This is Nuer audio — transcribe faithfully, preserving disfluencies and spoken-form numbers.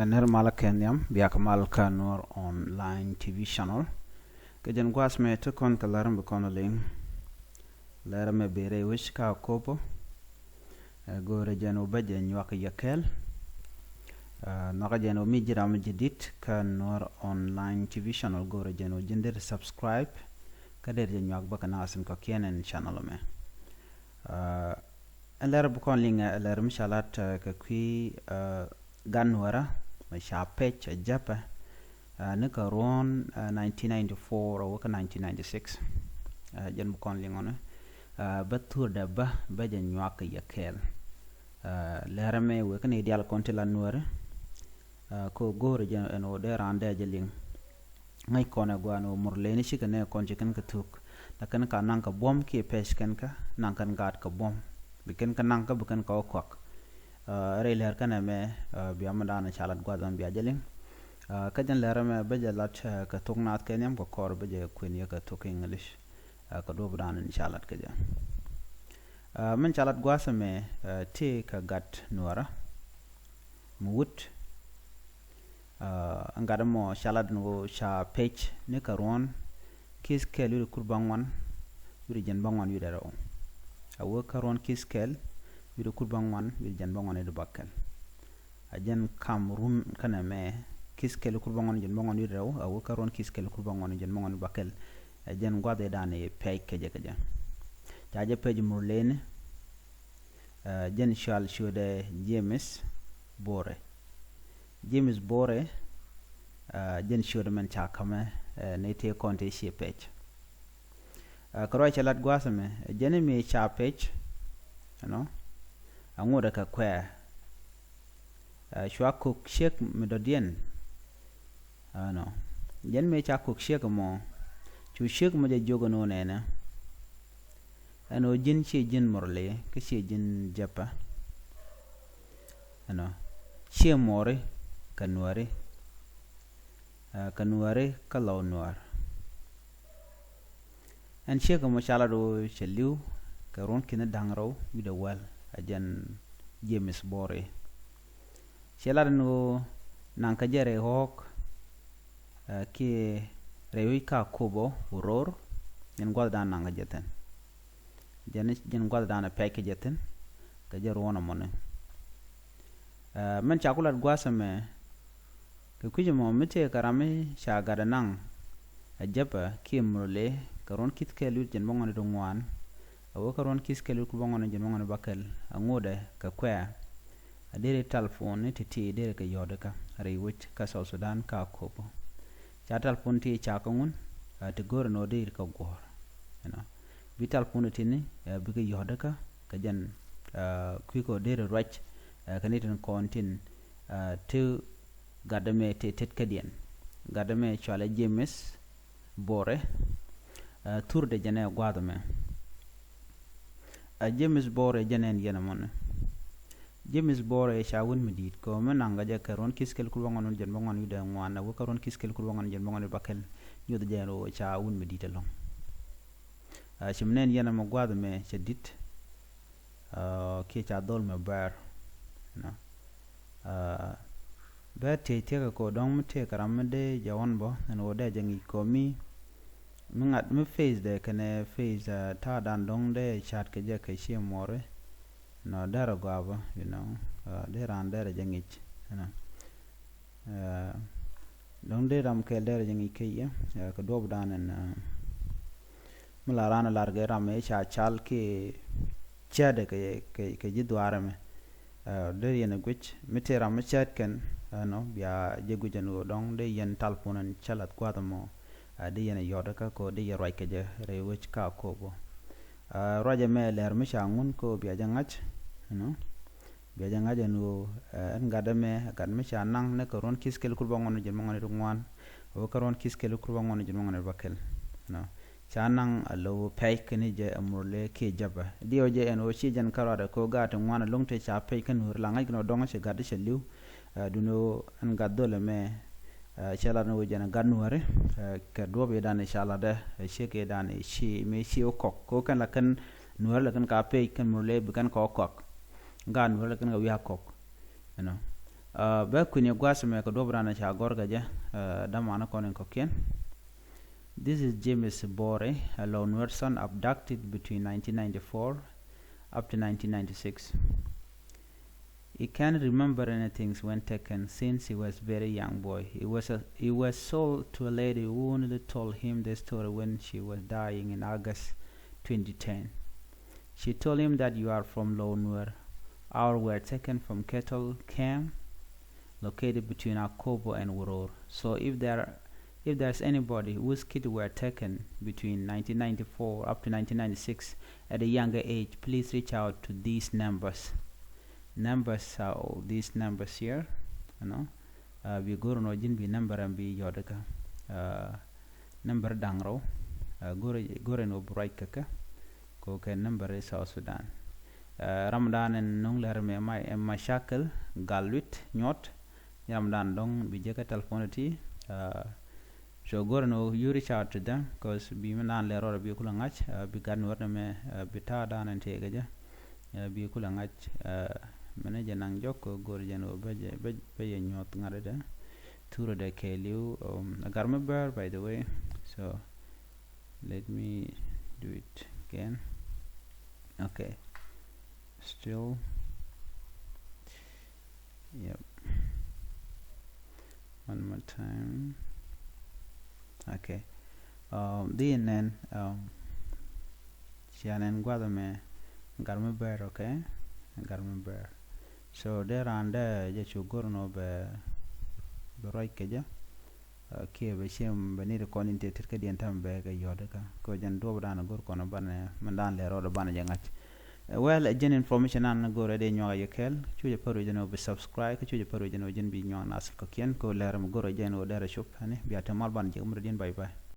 Nɛr malä kɛ nhiam, biak mal kä Nuɔr Online T V channel. Kɛ jɛn gua̱a̱th mɛ ti kɔn kɛ lär mi kɔn liŋ. Lär mɛ bɛ rɛy wec kä Akobo. Ɛ, go̱o̱rɛ jɛn wä bä jɛ nyuak yɛ kɛɛl. Ɛ, nhɔkä jɛn wä mi ji̱ ram ji̱ dit kä Nuɔr Online T V channel, go̱o̱rɛ jɛn wä ji̱n deri subscribe. Kä deri jɛ nyuak bä kɛ nasin kɔ̱kiɛn ɛn channel mɛ. Ɛ, ɛn lär bi kɔn liŋ, ɛ, lär mi ca lat, ɛ, kɛ kui̱, ɛ, gan wärä mɛ ca pec ɛ jäpɛ, ɛ, ni kɛ ruɔ̱n, ɛ, nineteen ninety-four a wä kä nineteen ninety-six. Ɛ, jɛn bi kɔn liŋ ɔni, ɛ, bä thurdɛ bä bä jɛ nyuak kɛ yɛ kɛɛl. Ɛ, lärɛ mɛ wek ni dial kɔn ti la nuäri. Ɛ, kɛ go̱o̱rɛ jɛ ɛn wä dee raan dee jɛ liŋ. Ŋäc kɔn ɛ gua̱a̱n ɣöö Murleni cikɛ nɛ kɔn ci kɛn kɛ thuk. La kɛn ka naŋ kɛ buɔ̱m kiɛ pɛc kɛn kä naŋ kɛn gaat kɛ buɔ̱m. Bi kɛn kä naŋ kä bi kɛn kɛ wä kuak. Ɛ, rɛy lɛr kɛn ɛmɛ, ɛ, bia mi da̱a̱n ca lat gua̱a̱th ɛmɛ bia jɛ liŋ. Ɛ, kä jɛn lɛr ɛmɛ bä jɛ lat, ɛ, kɛ thok naath kɛ nhiam kɛ kɔr bä jɛ kuën yɛ kɛ thok English. Ɛ, kɛ duɔ̱p da̱a̱n ca lat kɛ jɛ. Ɛ, min ca lat gua̱a̱th ɛmɛ, ɛ, ti kɛ gat nuäärä. Mi wut, ɛ, ɛn gat ɛmɔ ca lat ni ɣöö ca pec ni kɛ ruɔ̱n ki̱th kɛl wi̱cdɛ kur bäŋuan wi̱cdɛ jiɛn bäŋuan wi̱cdɛ rɛw. A wee kä ruɔ̱n ki̱th kɛl wi̱cdɛ kur bäŋuan wi̱cdɛ jiɛn bäŋuan wi̱cdɛ bäkɛl. A jɛn kam run kɛnɛ mɛ ki̱th kɛl kur bäŋuan jiɛn bäŋuan wi̱cdɛ rɛw, a wee kä ruɔ̱n ki̱th kɛl kur bäŋuan jiɛn bäŋuan wi̱cdɛ bäkɛl. A jɛn gua̱th ëëdan i̱ pɛc kɛ jɛ kɛ jɛ. Ca jɛ pec Murleni. Ɛ, jɛn cual ciötdɛ James Bore. James Bore, ɛ, jɛn ciötdɛ mɛn ca kämɛ, ɛ, ni tëë kɔn tëë ciɛ pec. Ɛ, kɛ ruac cɛ lat gua̱a̱th ɛmɛ, ɛ, jɛn mi ca pec, you know, a ŋotdɛ kɛ kuɛɛr. Ɛ, cua kök ciek mi dɔ̱diɛn. Ɛnɔ. Jɛn mëë ca kök ciek ɛmɔ. Cu ciek ɛmɔ jɛ jiök ɛn ɣöö nɛnɛ. Ɛn ɣöö ji̱n ciɛ ji̱n Murle, kä ciɛ ji̱n Jäpä. Ɛnɔ. Ciɛ muɔri kɛ nuääri. Ɛ, kɛ nuääri kä lɔw nuäär. Ɛn ciek ɛmɔ ca lat ɣöö cɛ li̱w kɛ ruɔ̱n ki̱ni da̱ŋ rɛw wi̱cdɛ wäl, ɛ jɛn James Bore. Cɛ lat ɛn ɣöö naŋ kɛ jɛ rɛy ɣɔ̱ɔ̱k, ɛ, kiɛ rɛy wi̱c kä Akobo Uror, jɛn gua̱thdan naŋ kɛ jɛ thi̱n. Jɛn, jɛn gua̱thdan ɛ pɛc kɛ jɛ thi̱n, kɛ jɛ ruɔ̱n ɛmɔni. Ɛ, mɛn ca ku lat gua̱a̱th ɛmɛ, kɛ kui̱c ɛmɔ mi tëë kɛ ram mi ca gat ɛ naŋ ɛ Jäpä kiɛ Murle kɛ ruɔ̱n ki̱th kɛl wi̱cdɛ jiɛn bäŋuan wi̱cdɛ ŋuan, a wee kä ruɔ̱n ki̱th kɛl wi̱cdɛ kur bäŋuan jiɛn bäŋuan wi̱cdɛ bäkɛl, a ŋotdɛ kɛ kuɛɛr. A deri talpon ni ti̱ti̱ deri kɛ yɔ̱dikä rɛy wec kä South Sudan kä Akobo. Ca talpon ti ca kä ŋun, a ti go̱o̱rɛ ni ɣöö deri kɛ guɔ̱ɔ̱r. You know. Bi talpon ti ni, a bikɛ yɔ̱dikä kɛ jɛn, a, kui̱ kɛ ɣöö deri ruac, a, kɛ ni tin kɔn tin, a, ti gatdɛ mɛ ti tet kädiɛn. Gatdɛ mɛ cualɛ James Bore, ɛ, thurdɛ jɛn ɛ gua̱a̱th ɛmɛ. Ɛ, James Bore jɛn ɛn yɛn ɛmɔni. James Bore ca wut mi di̱i̱t kɛ ɣöö mi naŋ kɛ jɛ kɛ ruɔ̱n ki̱th kɛl kur bäŋuan wi̱cdɛ jiɛn bäŋuan wi̱cdɛ ŋuan, a wee kä ruɔ̱n ki̱th kɛl kur bäŋuan wi̱cdɛ jiɛn bäŋuan wi̱cdɛ bäkɛl, nyuth jɛ ɛn ɣöö ca wut mi di̱i̱t ɛlɔ̱ŋ. Ɛ, ci mi nɛn yɛn ɛmɔ gua̱a̱th ɛmɛ cɛ di̱t. Ɛ, kiɛ ca dhol mɛ bɛr. Nɔ. Ɛ, bɛr tiec tiekɛ kɛ ɣöö dɔ̱ŋ mi tëëkɛ ram mi dee jɛ ɣɔn bä ɛn ɣöö dee jɛ ŋi̱i̱c kɛ ɣöö mi, mi ŋa̱t mi face dɛ kɛnɛ face, ɛ, ta̱a̱dan dɔ̱ŋ dee ca̱t kɛ jɛ kɛ ciɛ muɔri. Nɔ, derɛ gɔaa bä, you know, ɛ, dee raan derɛ jɛ ŋi̱i̱c, you know. Ɛ, dɔ̱ŋ dee ram kɛl derɛ jɛ ŋi̱i̱c kä yɛ, ɛ, kɛ duɔ̱ɔ̱pdan ɛn, ɛ, mi la raan ɛ lar kɛ ram ëë ca cal kiɛ cäätdɛ kɛ, kɛ, kɛ ji̱ dhuaar ɛmɛ. Ɛ, dee yɛn ɛ guic mi tëë ram mi cäätkɛn, ɛnɔ, bia jɛ guic ɛn ɣöö dɔ̱ŋ dee yɛn talpon ɛn cä lath gua̱a̱th ɛmɔ. Ɛ, dee yɛn ɛ yɔ̱t kä kɛ ɣöö dee yɛ ruac kɛ jɛ rɛy wec kä Akobo. Ɛ, ruac ɛmɛ lɛr mi ca ŋun kɛ ɣöö bia jɛ ŋa̱c, ɛnɔ. Bia jɛ ŋa̱c ɛn ɣöö, ɛ, ɛn gat ɛmɛ, gat mi ca naŋ ni kɛ ruɔ̱n ki̱th kɛl kur bäŋuan wi̱cdɛ jiɛn bäŋuan wi̱cdɛ ŋuan, a wee kä ruɔ̱n ki̱th kɛl kur bäŋuan wi̱cdɛ jiɛn bäŋuan wi̱cdɛ bäkɛl. Nɔ. Ca naŋ a lo̱w pɛc kɛn jɛ ɛ Murle kiɛ Jäpä. Diɛw jɛ ɛn ɣöö ci jɛn kärɔadɛ kɛ ɣöö gaat ti ŋuan ɛlɔ̱ŋ tëë ca pɛc kä nuääri la ŋa̱c kɛn ɣöö dɔ̱ŋ cɛ gat ti cɛ li̱w. Ɛ, duundɛ ɣöö ɛn gat dhol ɛmɛ, ɛ, cɛ lat ni ɣöö jɛn ɛ gat nuääri, ɛ, kɛ duɔ̱ɔ̱p ëëdan ca latdɛ, ɛ, ciek ëëdan ci mëë ci wä kɔk. Kɛ ɣöö kɛn la kɛn nuääri la kɛn ka pɛc kɛn Murle bi kɛn kɛ wä kɔk. Gaat nuääri la kɛn kɛ wi̱i̱ a kɔk. You know. Bɛ kui̱n i̱ gua̱a̱th mɛ kɛ duɔ̱p ran ca gɔ̱r kɛ jɛ. Dämanä kɔn in kɔ̱kiɛn. This is James Bore, a lone person abducted between nineteen ninety-four up to nineteen ninety-six. He can't remember anything when taken since he was very young boy. He was a, he was sold to a lady who only told him the story when she was dying in August twenty ten. She told him that you are from Lou Nuer. Our were taken from cattle camp located between Akobo and Wuror. So if there if there's anybody whose kids were taken between nineteen ninety-four up to nineteen ninety-six at a younger age, please reach out to these numbers. Numbers are all these numbers here. You know, uh, bi go̱r nɔ ji̱n bi number and bi yɔt kä. Uh, number da̱ŋ rɛw. Uh, go̱r go̱r nɔ bi ruac kä kä. Ko kɛ number i South Sudan. Uh, ram dan in nuŋ lɛr mɛ ma mashakil gal luit nyuɔt. Ram dan dɔŋ bi jɛ kä telephone ti. Uh, so go̱r nɔ you reach out to them, cause bi mi nan lɛr rɔ bi kulɛ ŋa̱c, uh, bi gat ni wɛr ni mɛ, uh, bi ta̱a̱ dan in tëë kɛ jɛ. Uh, bi kulɛ ŋa̱c, uh, mɛn jɛ naŋ jɔk kɛ go̱r jɛ nɔ bɛ jɛ bɛ jɛ nyuɔth ŋa̱t dɛ. Thurɛ dɛ kɛɛliw, um, a gar mi bär, by the way. So let me do it again. Okay. Still. Yep. One more time. Okay. Um, di nɛn, um, cia nɛn gua̱th mɛ gar mi bär, okay? Gar mi bär. So dee raan dee jɛ cu go̱r nɔ bɛ bɛ ruac kɛ jɛ. Uh, kiɛ bɛ ciem bɛ ni ri kɔn in tëë tet kä diɛn tam bɛ kɛ yɔt kä kɛ jɛn duɔp dan go̱r kɔn banɛ mɛn dan lɛ rɔɔd banɛ jɛ ŋa̱c. Uh, well, jɛn information an go̱r ɛ dee nyuak a yɛ kɛl. Cu jɛ pär wi̱c jɛn ɔ bi subscribe, cu jɛ pär wi̱c jɛn ɔ jɛn bi nyuak na sik kɔ̱kiɛn kɛ lɛr mi go̱r ɛ jɛn ɔ dɛr ɛ cup ani bia te mal banɛ jɛ mur diɛn. Bye bye.